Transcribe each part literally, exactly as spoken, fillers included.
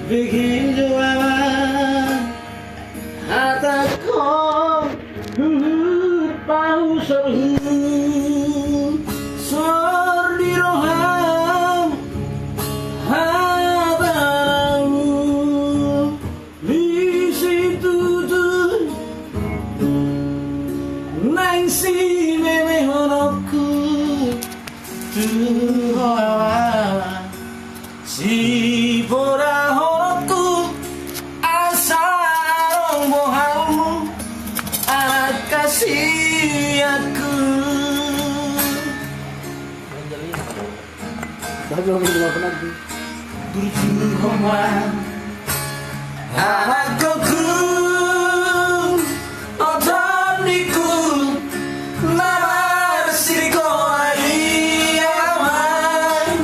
Bekin do amang hatangkon, huhut pahusorhu, sor di roham hata na uli situtu, naeng simemeononku tu ho amang. Siporahononku asa adong bohalmu, anak hasianku. Burju ho ma, anakkonku, otonikku, na marsikola i amang.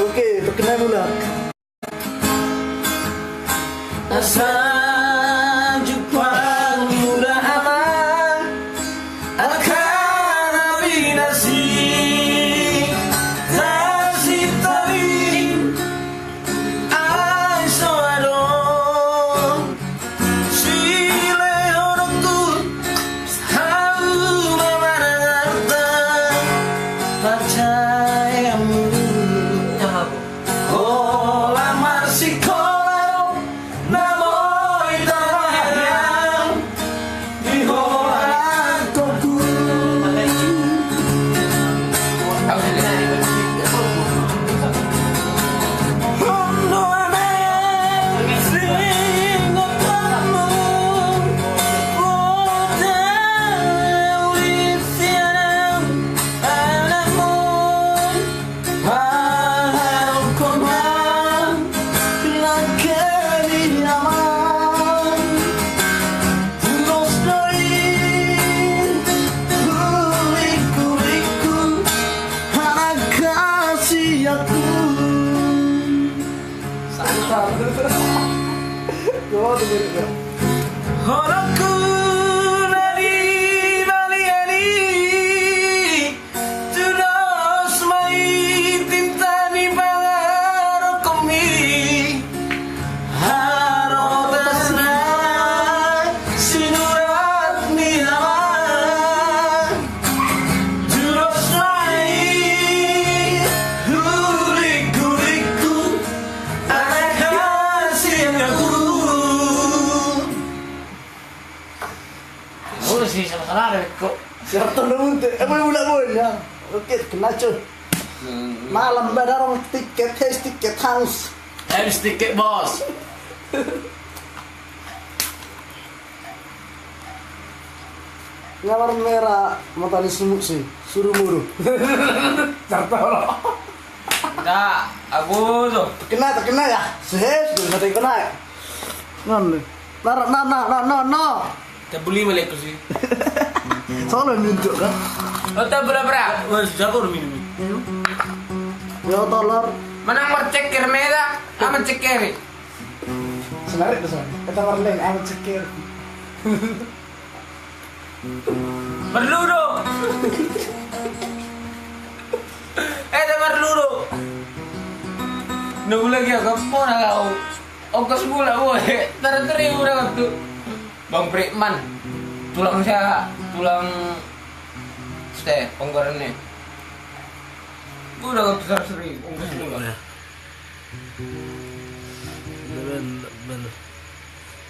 Oke, terkenal pula. Asa jumpang muna amang, angka na pinasitari, ai so adong silehononku, hauma manang arta, parcayamu. Holan marsikola do na boi tarbahen di ho anakkonku. Ondo amang, singotonmu, ota uli sian anakmu. Paharap ho ma nangkin i amang. Tudos do i, hulik-hulikku, anak hasianku. Sangat. Holongku na di balian i, tudos ma i tinta ni pangarahutmi, harotas na sinurat ni amang. Tudos ma i, hulik-hulikku, anak hasianku. Olo si salah-salah deh kok. Siap tuh nunggu tuh. Eh, boleh bulat boleh ya. Oke, kena cuy. Hmm. Malam badar tiket, habis tiket hangus. Habis tiket, bos. Nga marmera mata ni sumut si, suru muru. Carta olo. Nda, aku tuh. Terkena, terkena ya. Sehes, dulu mata ikut naik. Non, non, non, non, non. Tabuli malek si. Solo minjuk kan? Oh, tabula bra. Wah, jago minum. Yo tolor. Manang marceker meda, aman cekeri. Senarik tuh sana. Kata marleng, aman ceker. Marludo. Eh, ada marludo. Nunggu lagi aku, mau nak kau. Ongkos mula, boy. Taruh teriu dah waktu. Bang Preman. Tulang saya, tulang ste, penggorannya. Udah waktu taruh teriu, ongkos mula. Laban, laban,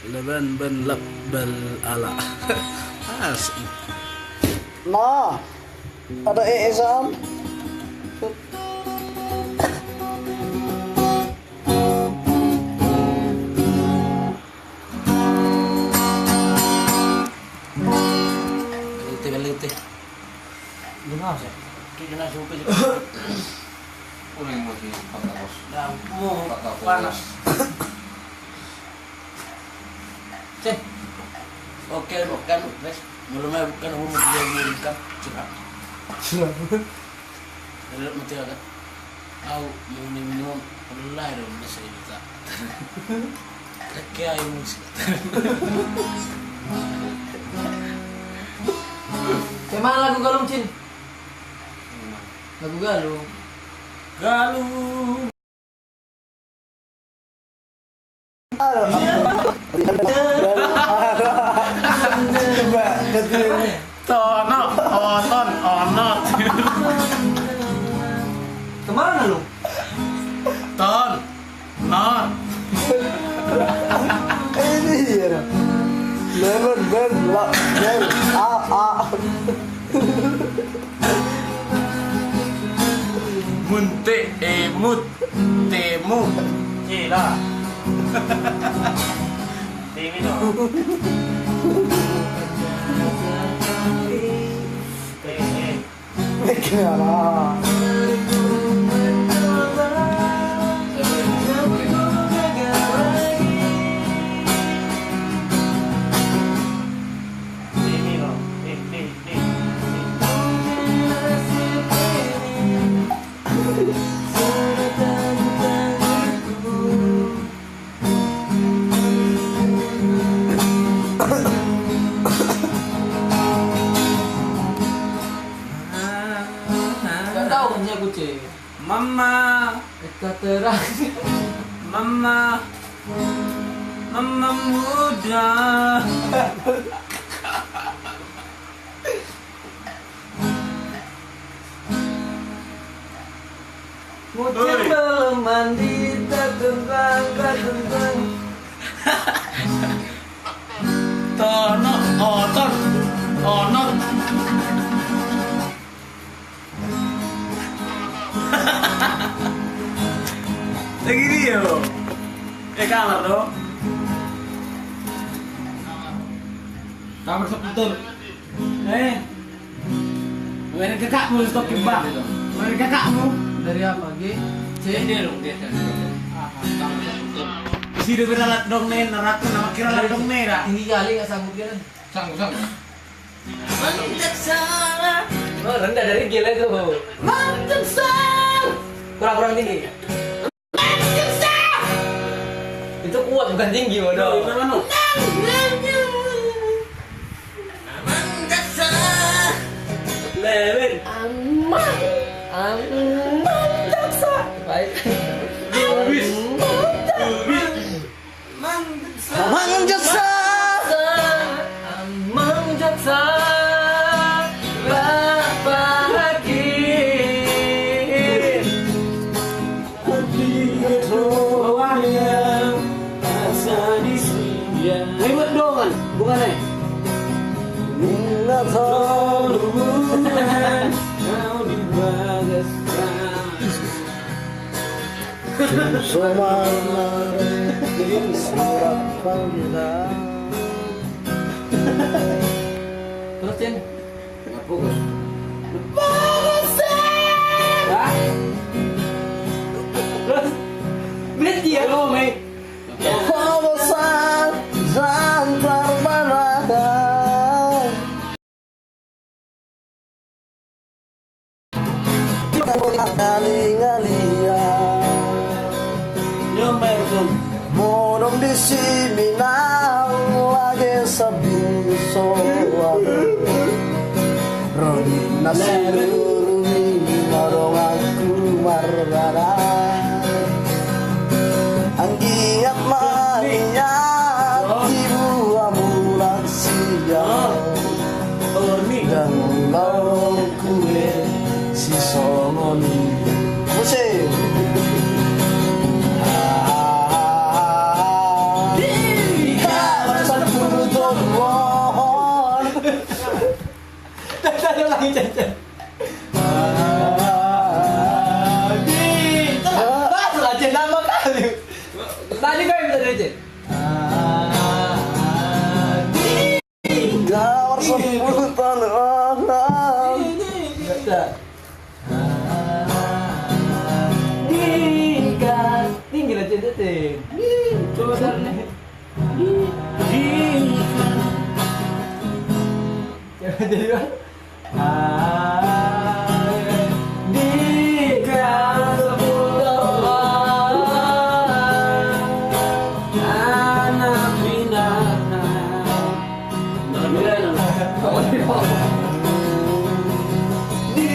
laban, ban, lab, bal, ala. Asik. Nah, ada E S M. Lite, lite. Gimana sih? Kayak gimana sih, Upi? Udah, mau di Pak Kapos. Nah, mau Pak Kapos. Panas. Cek. Oke, bukan, guys. Belum ya, bukan, aku mau dia, bukan. Curhat. Curhat. Dalam mati kan. Au, minum, minum. Wallahi, dong, masa ini, tak. Kayak ayo musik. Cuma lagu galung, Cin. Lagu galung. Galung. Tono, oton, onot. Kemana lu? Ton, not. Ini ya. Lemon, ben, la, ben, a, a. Munte, emut, temu. Gila. Timi no. Eh, eh. Nggak tahu, hanya kucing. Mama. Eka terang. Mama. Mama muda. Mucin belum mandi, tak tentang, tak tentang. Tono, oton, onot. Lagi dia, bro. Eh, kamar, dong. Kamar seputar. Eh. Wene kakakmu, stok kebang. Wene kakakmu. Dari apa, Gi? Cek. Dia dong, dia kan. Si dia beralat dong, nih, neraka, nama kira alat dong, nih, dah. Tinggi kali, nggak sanggup dia, kan? Sanggup, sanggup. Mantap, Sar. Oh, rendah dari gila itu. Mantap, Sar. Kurang, kurang tinggi. Itu kuat, bukan tinggi, bodoh. Itu mana? Amang Jaksa. Lemen. Amang. Amang Jaksa. Baik. Lubis. Amang Jaksa. Lubis. Amang Jaksa. Amang Jaksa. Amang Jaksa. Bapak Hakim. Ribut dongan, bukan, eh? Minta tolong kau di bagas. Somal surat panggilan. Terus, Cen? Nggak fokus. Fokus, Cen! Hah? Terus? Berhenti ya? Lo, Mei. Fokus, Cen. Jangan terbanakan. Ngali-ngali ia. Modom di siminal lage sabinso. Roni nasi rumi madong aku marbana. Anggiat ma niat di buah mulak siap. Dan lawan kue si songon i. Musik. Di kawasan Pulau Toluan. Tadi lagi, Cen, Cen. Di, terus, terus, Cen, nama kali. Tadi kau yang tadi, Cen. Di. Gambar sepuluh tahun. Tinggi lah, Cen, Cen. Coba sana. Coba jadi, Bang. Di kau sepuluh tahun. Anak binatang. Di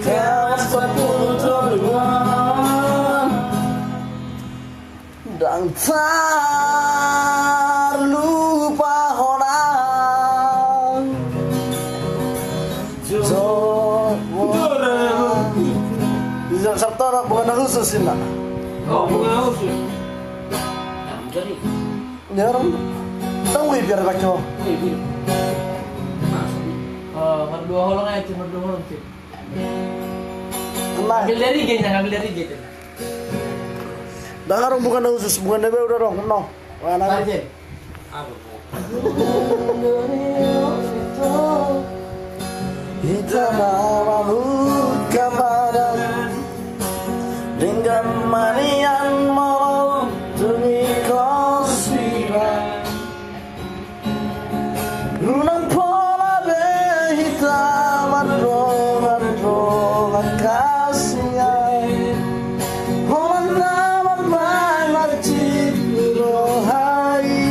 kau sepuluh tahun. Dang ta. Tara, bukan khusus ini. Oh, bukan khusus. Nah, jadi. Ya, orang tahu ya, biar kacau. Oh, iya, iya. Maksudnya? Oh, nomor dua holong aja, nomor dua holong, Cip. Nah. Ambil dari G nya, ambil dari G nya. Dah, orang bukan khusus, bukan D B udah dong, no. Wah, nah. Margin. Hita ma mahut kapadan, denggan manian molo dung i kosiban. Unang pola be hita mardongan-dongan kasih ai. Holan na mambaen marjit roha i.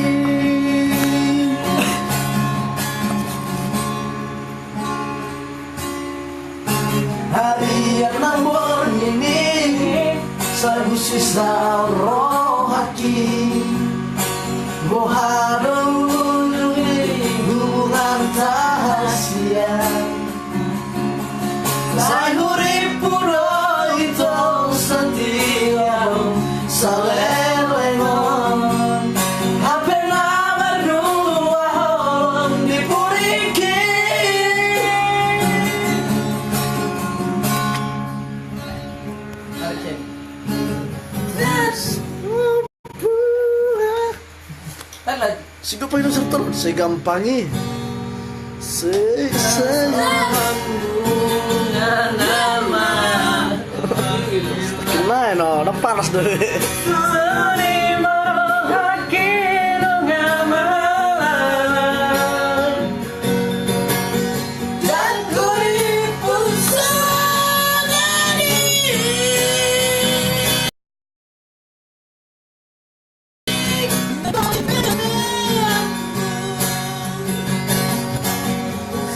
Arian na borngin i, sai husisa rohangki. Boha do ujung ni hubunganta hasian. Sai hurippu do i tong satia salelengon. Hape na mardua holong di pudingki. Sigampang i, sai gampang i. Sai, sai. Kena, no, na panas do.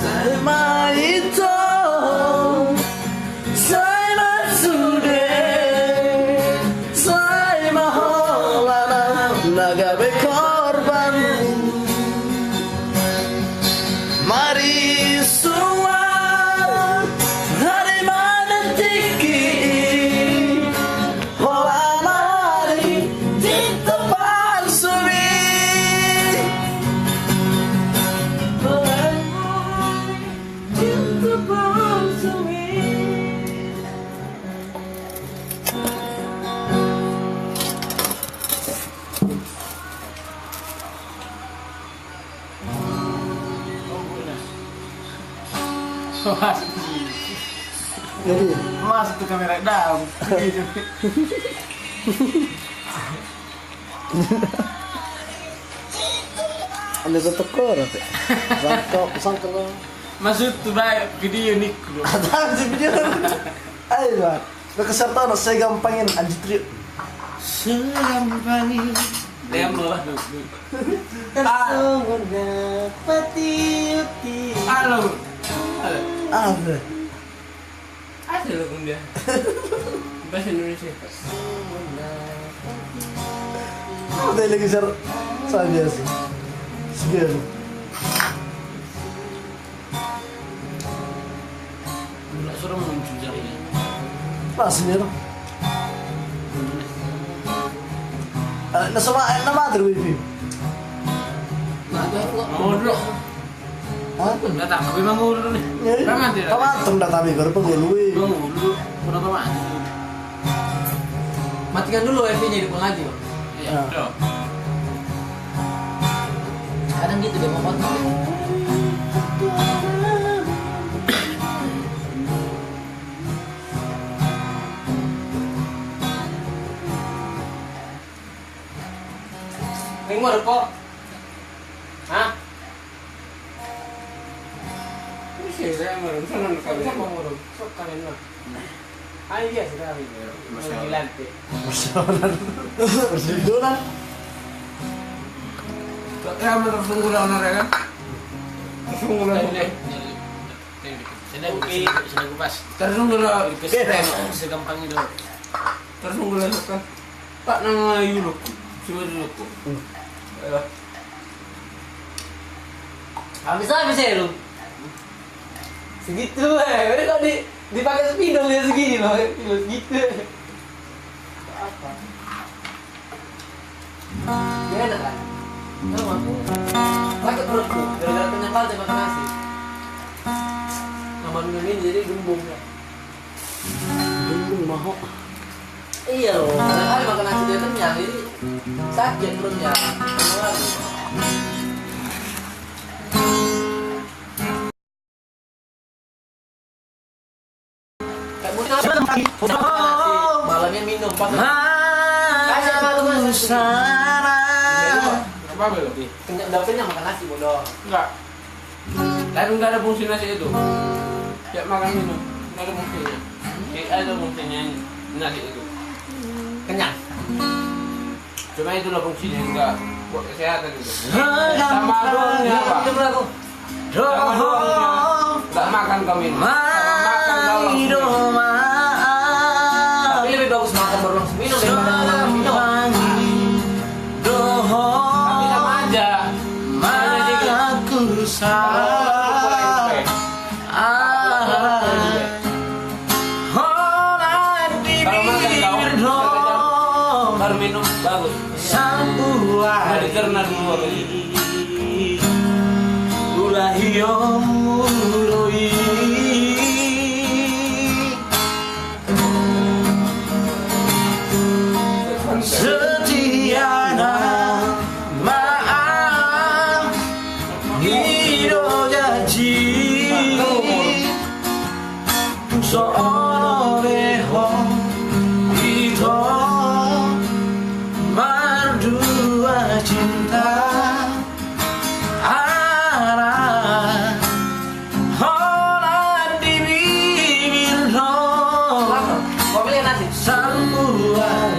Sai ma ito, sai ma sude, sai ma holan na gabe korban. Marisuan, ari ma na tingki, holan ari cinta palsu i. Cinta palsu i. Jadi, masuk tu kamera dam. Ada satu kor, apa? Sangkau, sangkau. Masuk tu baik video niku. Ada si video. Ayo, Bang. Lo keserta lo, sai gampang i, anjir, trio. Sai gampang i. Diam lo. Tersungkur dapat tiup-tiup. Halo. Halo. Apa? Ada lo, Bunda. Bahasa Indonesia. Tersungkur dapat tiup-tiup. Apa tadi lagi, Sar? Saya biasa. Sekian. Nggak suruh muncul jari. Pas ini, no? Eh, na sama, eh, na mati wifi. Mati, aku. Mau dulu. Hah? Nggak tahu, tapi mau dulu nih. Iya, iya. Nggak mati, nggak mati, nggak tahu, baru penghulu, weh. Penghulu. Kenapa mati? Matikan dulu wifi-nya, di pengaji, Bang. Iya, betul. Kadang gitu dia mau potong. Ini mau rokok? Hah? Ini sih, saya mau rokok. Sana rokok. Saya mau rokok. Sok kalian mah. Ayo, iya, sudah, ayo. Masya Allah. Masya Allah. Masya Allah. Pakai apa, terus tunggu lah, ya kan? Terus tunggu lah. Ini, ini, ini, ini, sini, sini, sini, pas. Terus tunggu lah. Segampang itu. Terus tunggu lah, kan? Pak, nama yuluk. Coba dulu, kok. Hmm. Ayo. Habis, habis ya, lu? Segitu, eh. Udah kok di Dipakai spidol dia segini loh, gitu. Apa? Gak enak kan? Tahu aku. Sakit perutku, gara-gara kenyang banget makan nasi. Sama minum ini jadi gembung ya. Gembung maho. Iya loh, banyak kali makan nasi dia kenyang, jadi sakit perutnya. Sama lagi. Malamnya minum, pas. Kasih malu, Mas. Apa belum? Kenyang, udah kenyang makan nasi, bodoh. Enggak. Tapi enggak ada fungsi nasi itu. Tiap makan minum, enggak ada fungsinya. Enggak ada fungsinya nasi itu. Kenyang. Cuma itulah fungsinya juga buat kesehatan itu. Sama doangnya apa? Sama doangnya. Nggak makan kau minum. Sama makan kau langsung minum. Tapi lebih bagus makan baru langsung minum daripada nggak makan minum. Tapi sama aja. Sama aja dikit. Kalau makan kau, baru minum, bagus. Sambuat. Kalau dicerna dulu, bagus. Setia nama i do janji. Tung so olo be ho ito mardua cinta. Ala holan di bibir ho. Sambuat.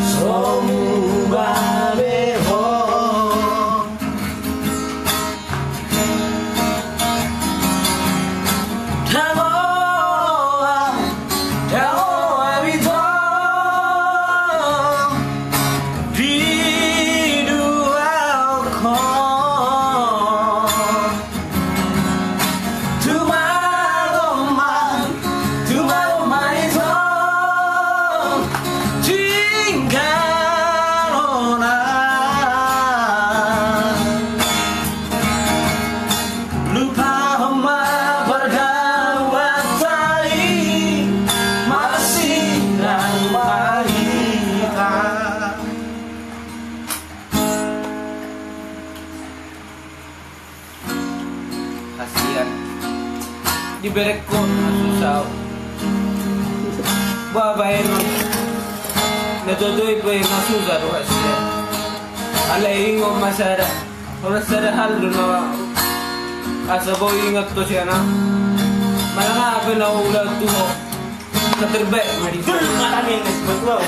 So muba be ho. Dao, dao, abito, piduahon. Tumagoman, tumagoman ito, tinggalon au. Lupahon ma pardamuanta i, marsinamot ma hita. Hasian. Diberengkon na susah. Babaen. Na tuatua i pe na susah do hasian. Alai ingot ma sada. Holan sada hal do na asa boi ingot tu sian au. Manang aha pe na huula tu ho. Keterbaik ma di. Betul, mata minus, betul.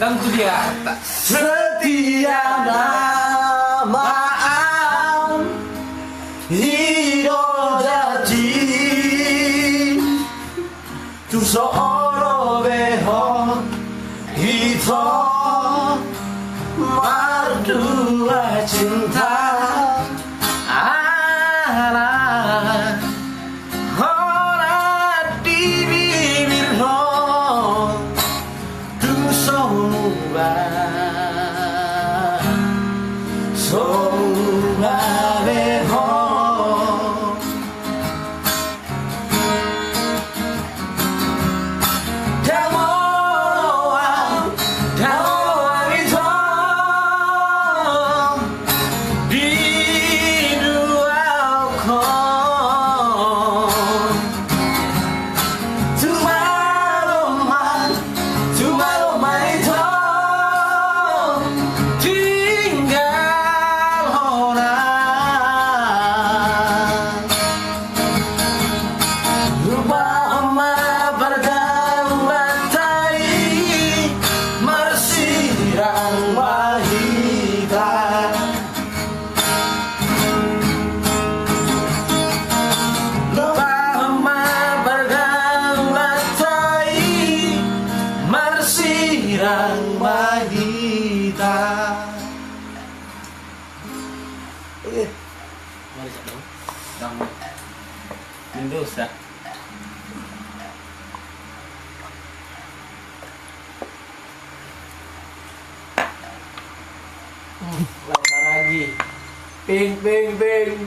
Tentu dia. Setia nama au i do janji. Tung so olo be ho ito mardua cinta. Ala holan di bibir ho. Tung so muba, so muba be ho. Dao, dao, Dosa. Hmm, laut lagi. Ping, ping, ping.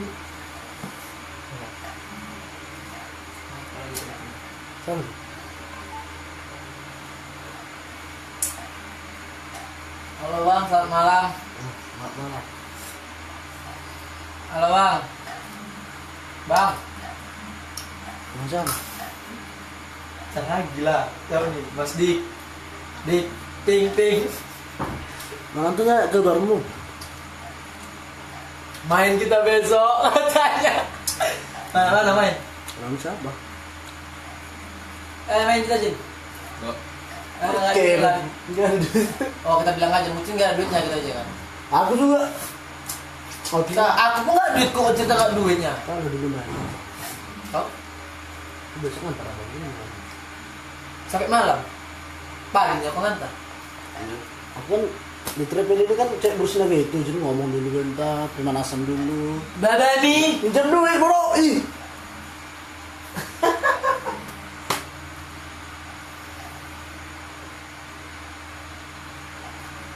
Halo, Bang, selamat malam. Selamat malam. Halo, Bang. Bang. Macam? Cara gila. Tahu nih, Mas Dik. Dik, ting, ting. Mana tuh, nggak, kabarmu? Main kita besok, katanya. Mana, mana main? Lawan siapa? Eh, main kita, Jin. Enggak. Eh, oke, kita bilang. Enggak ada duit. Oh, kita bilang aja, mungkin enggak ada duitnya gitu aja kan. Aku juga. Oke. Nah, aku pun enggak ada duit, kok cerita enggak duitnya. Kan ada dulu main. Kau? Besok ngantar abang ini. Sampai malam? Paginya aku ngantar. Iya. Aku kan di trip ini kan cek brosnya gitu, jadi ngomong dulu bentar, pemanasan dulu. Babani. Pinjam duit, bro. Ih.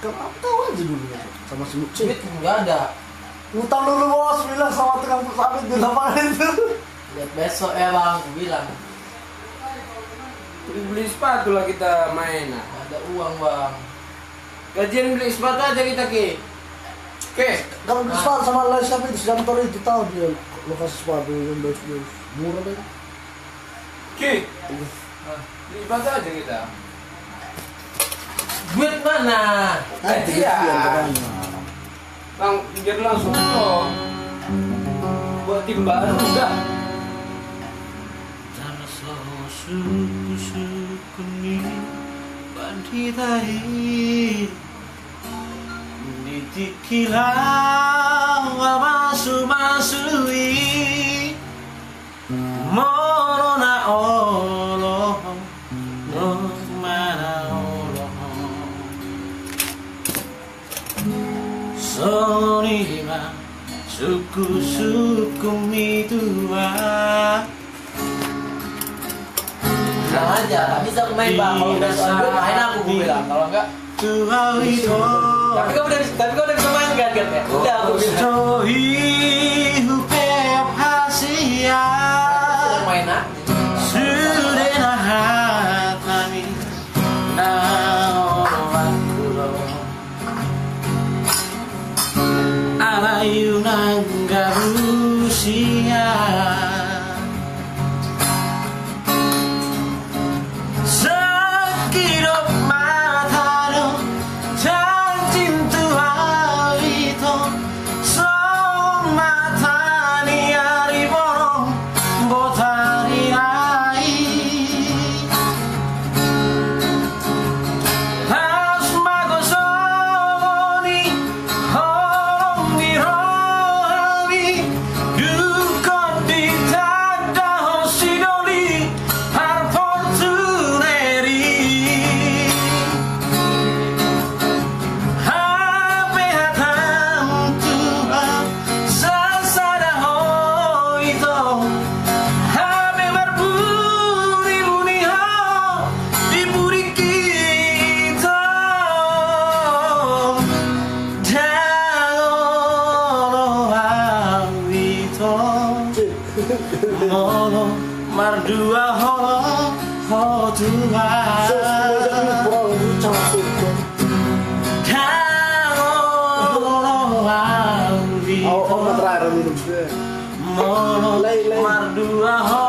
Kan aku tahu aja dulu sama si Mucin. Duit nggak ada. Ngutang dulu, Bos, bilang sama tukang sawit di lapangan itu. Lihat besok ya, Bang, aku bilang. Beli, beli sepatu lah kita main, nah. Ada uang, Bang. Gajian beli sepatu aja kita, Ki. Oke. Kalau beli sepatu sama lain siapa itu, si Antor itu tahu dia lokasi sepatu yang bagus-bagus. Murah deh. Ki. Iya. Nah, beli sepatu aja kita. Duit mana? Gajian. Bang, jadi langsung lo buat tim baru dah. Tano so suku-suku ni pandita i, di tingki laho mamasu-masu i. Molo na olo, molo na olo. Songon i ma suku-suku ni tua. Bilang aja, tak bisa aku main, Bang. Kalau udah soal duit, main aku, gue bilang. Kalau enggak, Tuhan itu. Tapi kau udah, tapi kau udah bisa main, kan, kan, ya? Udah, aku bisa. Hupe hasian. Main, ah. Sude na hata ni na olo. Alai unang gabusia. Sangkidop mata do, tanjing tu alito, songon mata ni ari bolon, botari ai. Las ma songon i holong ni rohami, dungkon ditanda ho sidoli parportuneri. Hape hatam Tuhan sasada ho ito, hape marbuni-buni ho di pudi hita. Ndang olo au ito molo mardua ho, ho Tuhan. Ndang olo au ito molo mardua ho,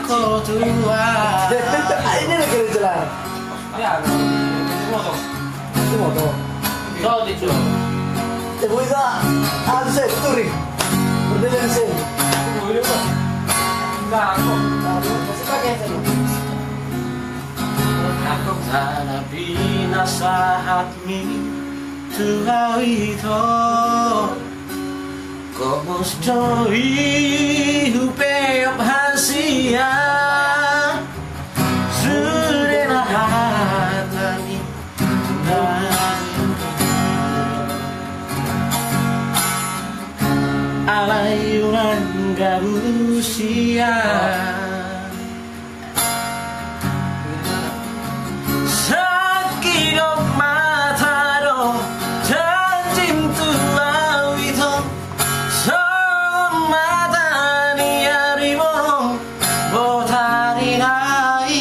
ho Tuhan. Ini lagi ada jelas. Ini ada. Ini motor. Ini motor. Tahu itu. Eh, gue tak. Ada saya, betul nih. Berbeda di sini. Nah, aku. Masih pakai saya. Sana pinasahatmi tu au ito. Kobos do i hupeop hasian, sude na hata ni Tuhan. Alai unang gabe Usia. Sangkidop mata do janjim tu au ito, songon mata ni ari bolon botari nai.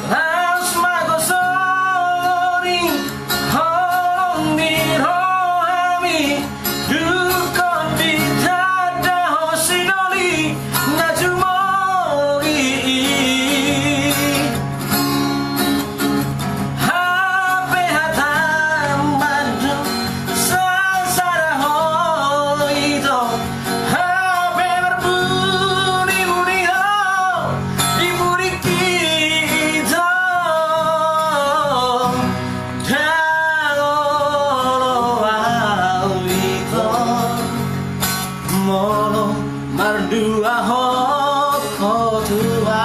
Laos ma gosori holong ni rohami, dungkon ditanda ho sidoli na jumogi i. Hape hata mandok sasada ho ito, hape marbunibuni ho di pudi ito. Ndang olo au ito molo marduahon ho Tuhan.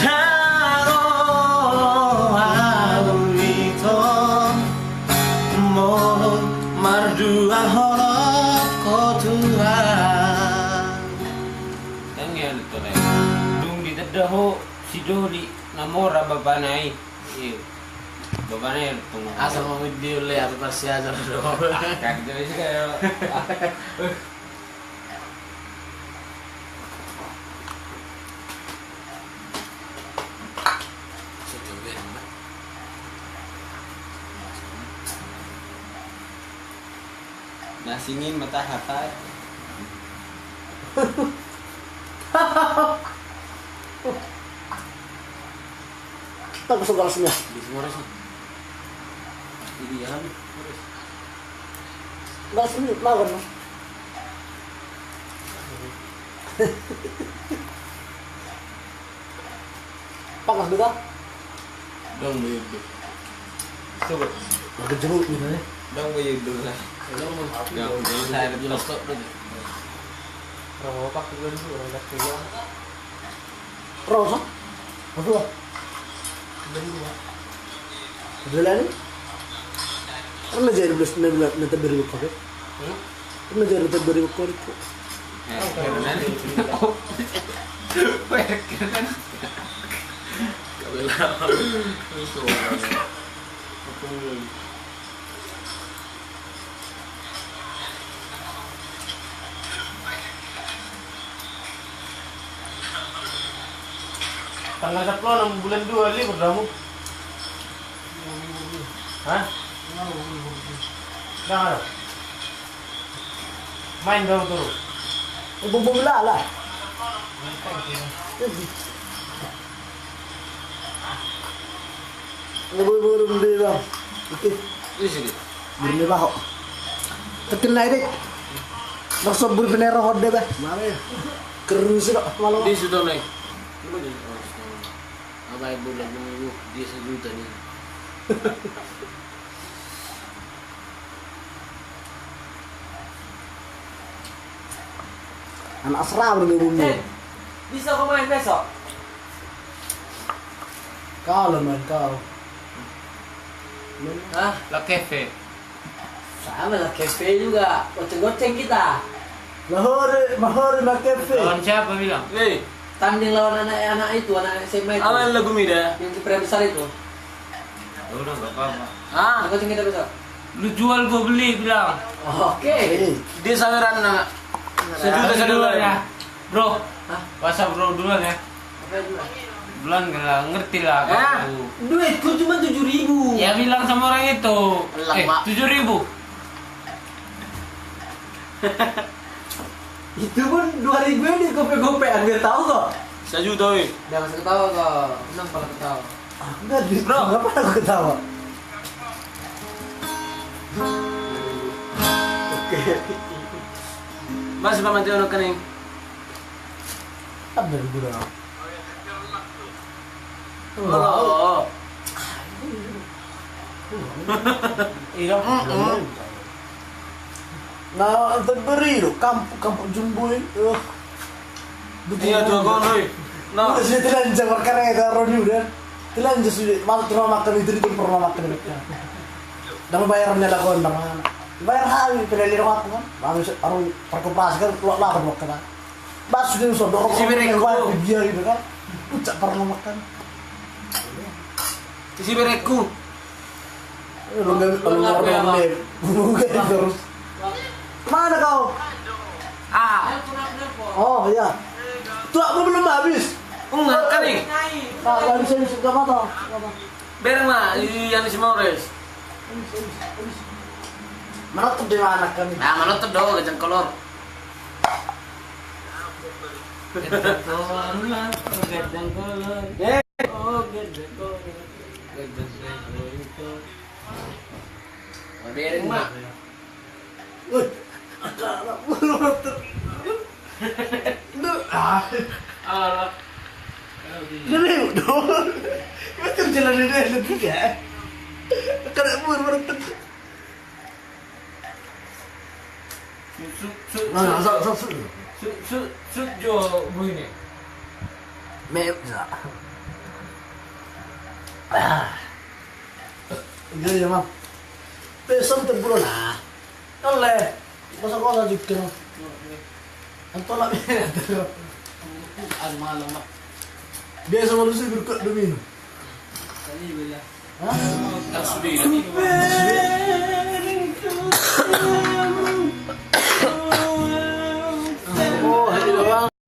Ndang olo au ito molo marduahon ho Tuhan. Ndang ia, Tuhan, dung ditanda ho sidoli na mora bapana i. Iya. Bapana i, Tuhan. Asa mangidil le, asa parsiajar do. Kan itu sih kayak, ah. Na singin ma tahatai. Tak masuk galasnya. Di semua sih. Ini ya, Mas. Galas ini lawan, Mas. Panas beta. Dong, beda. Coba. Ada jeruk gitu nih. Dong, beda lah. Dong, beda. Jelas, stop dulu. Orang apa, orang dulu, orang dulu. Rosa? Apa? Beli dua. Beli lagi? Pernah jadi belas, enam belas, enam belas ribu kode. Hmm? Pernah jadi enam belas ribu kode, kok. Eh, keren. Oh, keren. Kabel apa? Itu orang. Apa? Tanggal sepuluh enam bulan dua libur dah, mu. Hah? Dah, ada. Main dong terus. Ibu bola lah. Nggak boleh burung deh, Bang. Oke. Di sini. Burung deh, Bang. Kecil naik deh. Maksud burung penero hode, Bang. Mana ya? Kerus kok malam. Di situ naik. Apa yang boleh burung dia sejuta nih? Anak asrama di bumi. Eh, bisa kau main besok? Kau lah main kau. Hah? La Cafe. Sama La Cafe juga. Goceng-goceng kita. Mahore, mahore La Cafe. Lawan siapa bilang? Eh. Tanding lawan anak-anak itu, anak S M A itu. Apa yang lagu mida? Yang kipra besar itu. Ya udah, nggak apa-apa. Ah. Aku tunggu kita besok. Lu jual, gua beli, bilang. Oke. Dia saweran na. Sejuta. Duluan ya. Bro. Hah? WhatsApp bro duluan ya. Apa duluan? Duluan, nggak ngerti lah. Ya, aku. Duitku cuma tujuh ribu. Ya, bilang sama orang itu. Eh, tujuh ribu. Itu pun dua ribu yang digope-gopean, biar tahu kok. Sejuta, weh. Jangan ketawa kau. Senang pala ketawa. Ah, enggak, duit. Bro. Kenapa aku ketawa? Oke. Mas, Pak Mantio, ono kening. Apa dari gula? Oh. Iya. Mm-mm. Nah, Februari lo, kampung, kampung Jumbo i. Eh. Iya, tuh, kau, Roy. Nah. Udah, sudah telanjang, perkara ya, Roni, udah. Telanjang sudah, malu terima makan itu, itu pernah makan itu. Ndang bayar ni lagu ndang. Bayar hami pele lima ratus kan. Hami se-, aru parkoperasi kan keluar lapan waktu kan. Bas sudah usah dorong. Isi berekku. Bayar dia gitu kan. Puncak pernah makan. Isi berekku. Eh, lu nggak, lu nggak, lu nggak, lu nggak terus. Mana kau? Ah. Oh iya. Tuak gua belum habis. Enggak kan nih. Ah, nggak bisa, bisa, nggak apa-apa. Nggak apa-apa. Bereng ma, i anu si Mores. Manonton di mana kan? Nah, manonton dong, Gajang Kolor. Gajang Kolor, Gajang Kolor. Eh. Oh, Gajang Kolor. Gajang Kolor itu. Bereng ma. Woi, ada anak motor. Lu, ah. Alah. Lu lewat dong. Betul jalan ini, lu tiga. Kena bur, bur, bur. Su, su, su, nah, su, su, su. Su, su, su, jo, bu ini. Mep, ya. Ah. Iya, iya, Mam. Pesan tegulo lah. Oleh. Kosa-kosa juga. Antolak. Anu malam, Mak. Biasa manusia berkuat domino. Tadi bela. Hah? Tasbih.